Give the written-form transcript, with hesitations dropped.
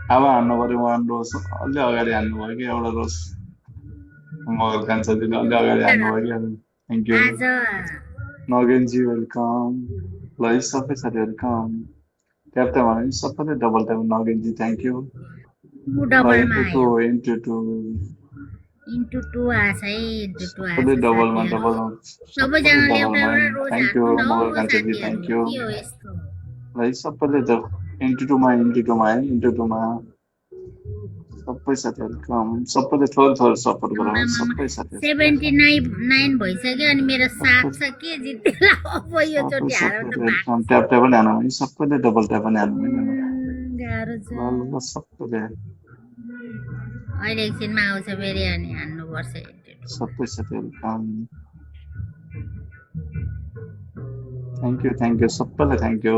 अब हान्नु पर्यो 1 रोज अलि अगाडि हान्नु भयो कि एउटा रोज मगर कान्छाजीले अलि अगाडि हान्नु भयो कि थ्याङ्क यू आज नगेनजी वेलकम ल यी सबै साथी वेलकम ट्याप ट्याप भने सबैले डबल ट्याप नगेनजी थ्याङ्क यू टु ल डबलमा इन्टु टू आयो इन्टु टू इन्टु टू आछ है इन्टु टू आछ सबैले डबलमा साथीहरू डबलमा सबैले सबैजनाले एउटा डबलमा एउटा रोज थ्याङ्क यू हान्नु न मगर हौ कान्छाजी साथीहरू थ्याङ्क यू के हो यस्तो ल यी सबैले इन्टु टूमा है इन्टु टूमा सबै साथी वेलकम सबैले थोरै थोरै सपोर्ट गराउनु आमामा सबै साथीहरू 79 भइसक्यो अनि मेरो सबै 7 छ के जित्ला अब यो सबै चोटि हारौँ त सबैले वेलकम भाग्छ ट्याप ट्याप पनि हान्नु भने सबैले डबल ट्याप पनि हान्नु भने गाह्रो छ ल ल ल सबैले अहिले एकछिनमा आउँछ फेरि अनि हान्नुपर्छ सबै साथी वेलकम थ्याङ्क यू सबैलाई थ्याङ्क यू